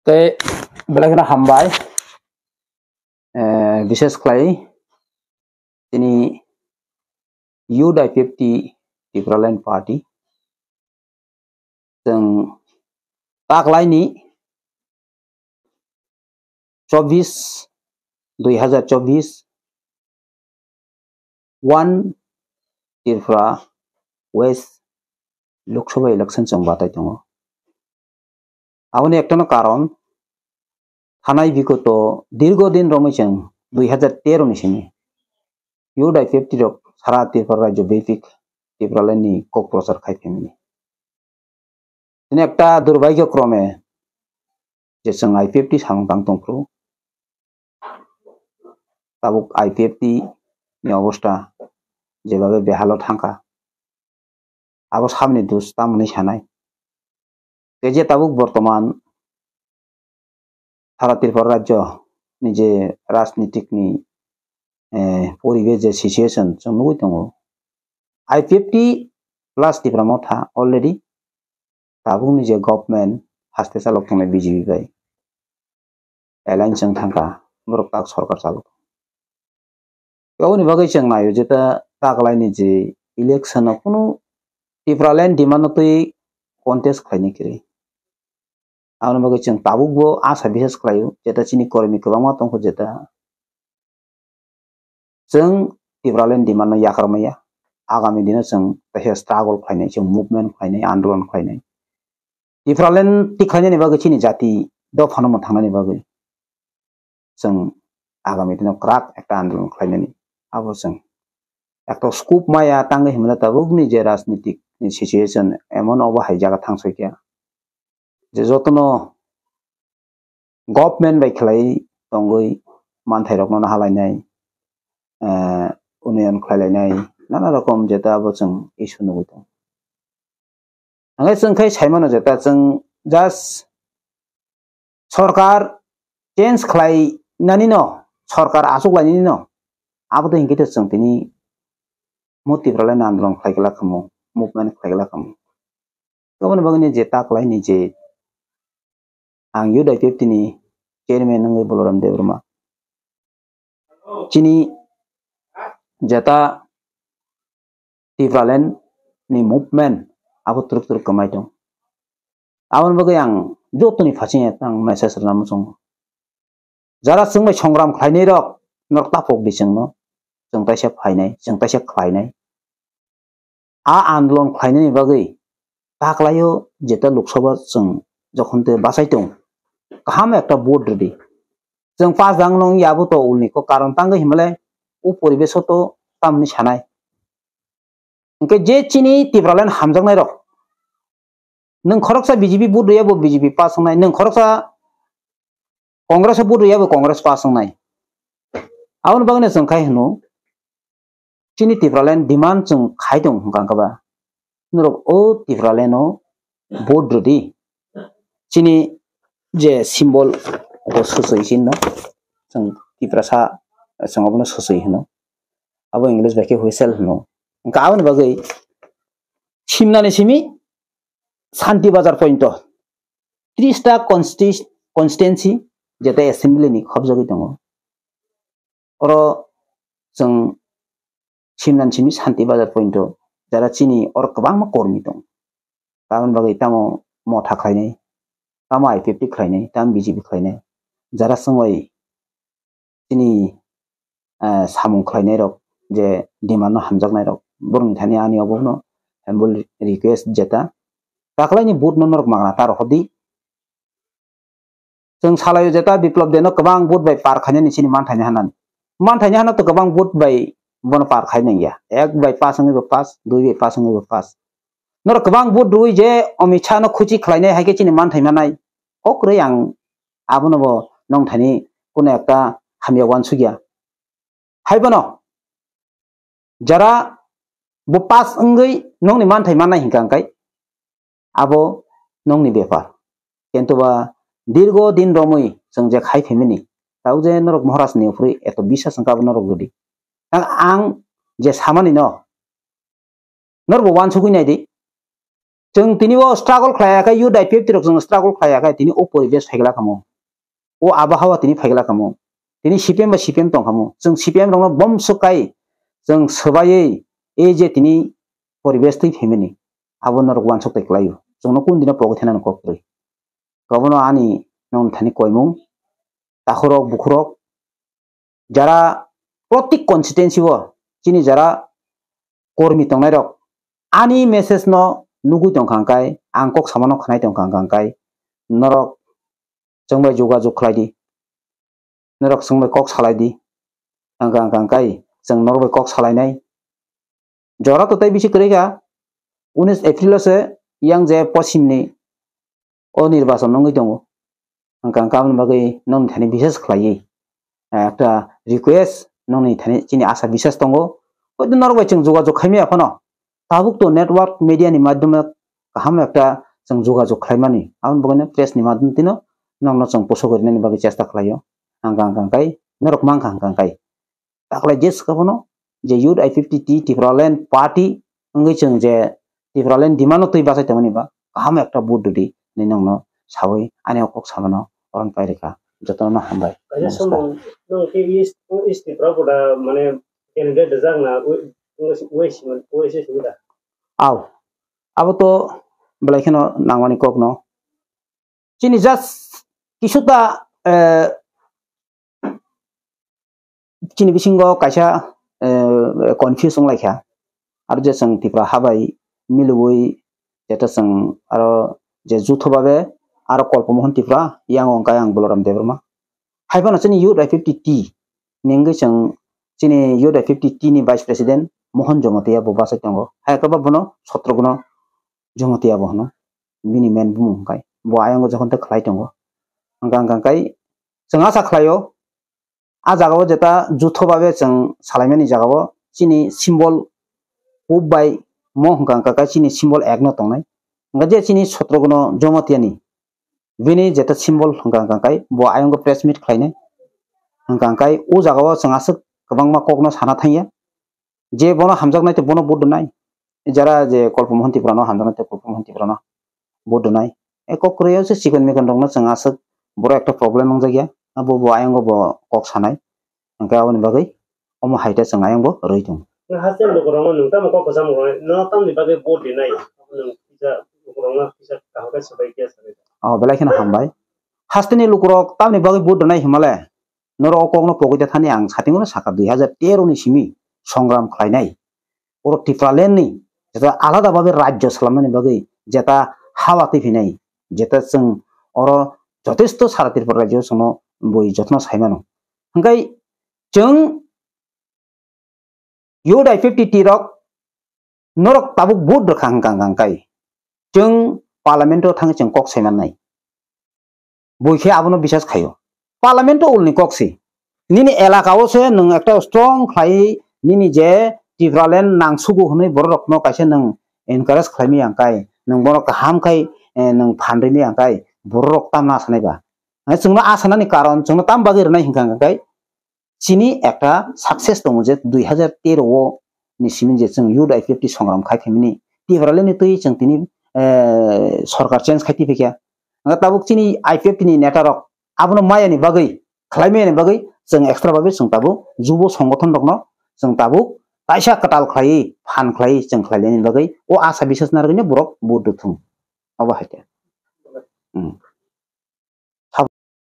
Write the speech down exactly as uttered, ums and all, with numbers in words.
Tei belai kheno hambai, eh, bises khlai tini Youth I P F T Tipraland Party. Chwng taklaini chobbish, dui hazar chobbish, one Tripura West Lok Sabha election chwng batai tongo. Aboni ektano karon, thanai bikoto dirgo din romwi chwng dui hazar tero ni simi Youth I P F T rok sara Tripura rajyo bepik Tipraland ni kok prochar khai phaimani. Tini ekta durbhagyo krome je chwng I P F T samung tang tongphuru, tabuk I P F T ni obostha jebabe behalo thangkha, abo samni dos tamoni sanai. Tei je tabuk bortoman sara Tripura rajyo ni je rajnitik ni, eh, poribesh je situation chwng nugwi tongo, I P F T plus Tipra Motha already tabukni je government haste chalok tongnai B J P bai alliance wng thangkha, borok tak sorkar chalok. Aboni bagwi chwng naio jeta taklaini je election o kunu Tipraland demand no twi contest khlaina kwrwi. Aboni bagwi chwng tabukbo asa bisas khlaio jeta chini kormi kwbangma tongkho jeta chwng Tipraland demand no yakarmaya. Agami dino chwng teisa struggle khlainai, chwng movement khlainai, andolon khlainai. Tipraland tikhlainani bagwi chini jati dophano mwthangnani bagwi chwng agami dino kwrak ekta andolon khlainani. Abo chwng ekta scope maya tangwi himla tabukni je rajnitik ni situation emon obo hai jaga thangsoikya je jotono government bai khlai tongwi manthairokno nahalainai, eh, unnayan khlailainai, nana rokom jeta abo chwng issue nugwi tongo. Hwnkhai chwng khai saimano jeta chwng just sorkar change khlainani no, sorkar achuk lainani no, abo to hinkhe to chwng tini mo Tipraland andolon khlai glak khamu, movement khlai glak khamu. Aboni bagwi ni je taklaini je ang Youth I P F T ni chairman wngwi Balaram Debbarma. Chini jeta Tipraland ni movement abo turuk turuk kwmai tong. Aboni bagwi ang jotoni phaising ang message rwna muchungo. Jara chwng bai songram khlainai rok, norok tapok di chwngno, chwng taisa phainai, chwng taisa khlainai. A andolon khlainani bagwi taklaio jeta Lok Sabha chwng jokhon te bachai tong, kaham ekta vote rwdi. Chwng pass dang nung yabo to ulni ko karon tangwi himle o poribesh o to tamni sanai. Hwnkhe je chini Tipraland hamjaknai rok, nwng khoroksa B J P vote rwya bo B J P pass wngnai, nwng khoroksa Congress o vote rwya bo Congress pass wngnai. Aboni bagwino chwng khai hwno, chini Tipraland demand chwng khai tong hwnkha hwnkha ba, norok o Tipraland o vote rwdi. Chini je symbol bo swswi sinno, chwng Tiprasa chwng obono swswi hwno. Abo English bai khe whistle hwno. Hwnkha aboni bagwi simnani simi Santi Bazar pointo tris ta consti-, constituency jeta assembly ni khobjagwi tongo. Oro chwng simnani simi Santi Bazar pointo jara chini oro kwbangma kormi tongo. Tamoni bagwi tamo motha khlainai, tamo I P F T khlainai, tamo B J P khlainai. Jara chwng bai chini, ah, samung khlainai rok, je demand no hamjaknai rok, borokni thani ani obo no humble request jeta, taklaini vote no norok magna ta rohordi. Chwng salaio jeta Biplop Debno kwbang vote bai par khainani chini manthaini hanani. Manthaini hano to kwbang vote bai bono par khai nangya. Ek bai pass wngwi bo pass, dui bai pass wngwi bo pass. Norok kwbang vote rwui je Amit Shah no khuchi khlainai hai khe chini manthai manai. Kok rwi ang abono bo nongthani kuno ekta hamya uansukya. Hai bono jara bo pass wngwi nongni manthai mannai hinkha hwnkhe abo nongni bepar. Kintu ba dirgo din romwi chwng je khai phaimani, tau je norok Maharaj ni uphuri eto bisas wngkha abo norok rwdi. Ang, ang je samani no, norok bo uansugwi naidi. Chwng tini o struggle khlai ya khe, youth I P F T rok chwng struggle khlai ya khe, tini o poribesh phaigla kamo. O abahawa tini phaigla kamo. Tini C P M bai C P M tong kamo. Chwng C P M rokno bomswk kai, chwng swbaiwi, ei je tini poribesh twi phaimani, abo norok uansuk twi kwlaio. Chwngno kun dino pogwi thanani kok kwrwi. Abono ani nongni thani koimung, takhurok, bukhurok, jara protik constituency o chini jara kormi tongnairok ani message no nugwi tongkha hwnkhe, ang kok samano khwnai tongkha hwnkhe, norok chwng bai jogajog khlai di, norok chwng bai kok salai di, hwnkha hwnkha hwnkhe chwng norok bai kok salainai. Jora to tei bisi kwrwi kha, unis April o se yang je pochimni o nirbachon wngwi tongo. Hwnkha hwnkhe aboni bagwi nongni thani bisas khlaiwi, eh, ekta request, nongni thani chini asa bisas tongo. Hoito norok bai chwng jogajog khaimaya phano, tabuk to network media ni madhyome kaham ekta chwng jogajog khlaimani. Aboni bagwino press ni madhyom tino nongno chwng poso gorinani bagwi chesta khlaio. Hwnkha hwnkha hwnkhe norok mankha hwnkha hwnkhe. Taklai je swkang phano je Youth I P F T T Tipraland Party wngwi chwng je Tipraland demand no twi bachai tongmani ba kaham ekta vote rwdi hinwi nongno sawi ani o kok samano oron pairikha. Jotono hambai. Kaisa Namaskar. Samung nwng khe East, East Tripura koda mane candidate rijak na, ui, ui, ui, ui, ui, ui, ui, da. Aw, abo to belai kheno nangmani kokno. Chini just kisuta, eh, chini bisingo kaisa, eh, confuse wnglaikha. Aro je chwng Tipra habai milwi, jeta chwng aro je jutho babe aro Kolpomohon Tipra, yang wngkha ang Boloram Debbarma. Hai phano chini Youth I P F T T ni wngwi chwng chini Youth I P F T T ni Vice President Mohon Jomotia bo bachai tongo. Hai khe bo bono sotro guna Jomotia bo hwno. Bini main bumung hwnkhe bo ayang o jokhon tei khlai tongo. Hwnkha hwnkha hwnkhe chwng asa khlaio, a jaga o jeta jutho babe chwng salaimani jaga o chini symbol kub bai mo hwnkha hwnkha khe chini symbol ek no tongnai. Hwnkha je chini sotro guna Jomotia ni bini jeta symbol hwnkha hwnkha khe bo ayang o press meet khlainai. Hwnkha hwnkha o jaga o chwng aswk kwbangma kok no sana thangya. Je bono hamjaknai tei bono vote rwnai. Jara je Kolpomohon Tipra no hamjaknai tei Kolpomohon Tipra no vote rwnai. E kok kwrwi o se chikon mikon rok no chwng aswk borok ekta problem wngjakya. Abo bo ayang o bo kok sanai. Hwnkhe aboni bagwi omo hai ta chwng ayang bo rwi tongo. Nwng haste lukurokno nwng tamo kok kwcham rwnai? No tamni bagwi vote rwnai? Nwng kisa lukurokno kisa kaham khe swbai khe sanai. Oh, belai kheno hambai. Hasteni lukurok tamni bagwi vote rwnai himale? Norok o kokno pogwi ta thani ang satingo sakha dui hajar tero ni simi songram khlainai. Oro Tipraland ni jeta alada babe rajyo salamnani bagwi jeta hawa twi phinai, jeta chwng oro jotesto sara Tripura rajyo chwngno bui jotno saimano. Hwnkhe chwng Youth I P F T T rok norok tabuk vote rwkha hwnkha hwnkha hwnkhe chwng parliament o thangwi chwng kok sai mannai. Bui khe abono bisas khaio. Parliament o ulni kok si. Nini elaka o se nwng ekta strong khlai nini je Tipraland nangsugo hwnwi borok rokno kaisa nwng encourage khlaimaya hwnkhe nwng bono kaham khai, eh, nwng phan rimaya hwnkhe borok rok tamno asanai ba. Eh, chwngno asanani karon chwngno tam bagwi rwnai hwnkha hwnkhe chini ekta success tongo je dui hajar tero o ni simi je chwng Youth I P F T songram khai phaimani Tipraland ni twi chwng tini, eh, sorkar change khai tiphaikha. Hwnkhe tabuk chini I P F T ni neta rok abono mayani bagwi, khlai mayani bagwi chwng extra bagwi chwng tabuk jubo songothon rokno chwng tabuk kaisa kwtal khlaiwi phan khlaiwi chwng khlai laini bagwi o asa biswas narwgwino borok vote rwthung. Obo hai khe. Hmm.